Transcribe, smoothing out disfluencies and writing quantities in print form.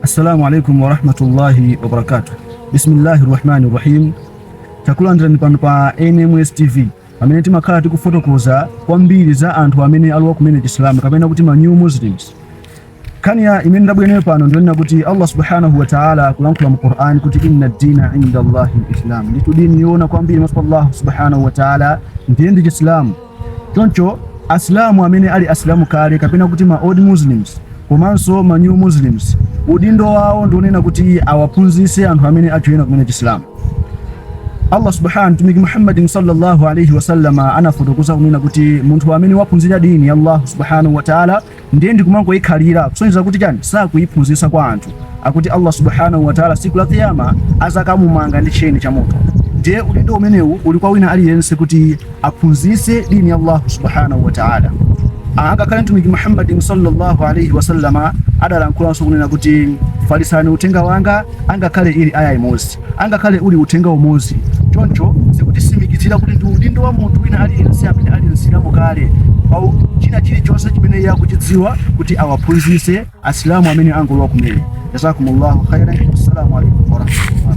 Assalamu alaikum warahmatullahi wabarakatuh. Bismillahi rahmani rahim. Takulandirani pano pa NMS TV pamene timakhala tikufotokoza kwambiri za anthu amene alowa kumene Chisilamu kapena kuti ma new Muslims. Nkhani ya imene ndabwera pano ndionena kuti Allah subhanahu wa ta'ala akulankhula mu Qur'an kuti inna dina inda Allahi lislam, ndithu dini yoona kwambiri maso Allah subhanahu wa ta'ala ndiye ndi Chisilamu. Choncho Asilamu amene ali Asilamu kale kapena kuti ma old Muslims komanso ma new Muslims, udindo wawo ndionena kuti awaphunzitse anthu amene ajoyina kumene Chisilamu. Allah subhanahu, Mtumiki Muhammadin sallallahu alayhi wasallam anafotokoza kunena kuti munthu amene waphunzira dini ya Allah subhanahu wa ta'ala ndiye ndikumangoyikhalira, kusonyeza kuti chani, sakuyiphunzitsa kwa anthu, akuti Allah subhanahu wa ta'ala siku la kiyama azakamumanga ndi tcheni cha moto. Ndiye udindo umenewu uli kwa wina aliyense kuti aphunzitse dini ya Allah subhanahu wa ta'ala. Angakhale Mtumiki Muhammadin sallallahu alayhi wasallama adalankhulanso kunena kuti falisani uthenga wanga angakhale ili aya imodzi, angakhale uli uthenga umodzi. Choncho zikutisimikizira kuti ndi udindo wa munthu wina aliyense amene ali msilamu kale pa china chilichonse chimene iye akuchidziwa kuti awaphunzitse Asilamu amene angolowa kumene. Jazakumullahu khairan. Assalamu alaikum warahmatullahi.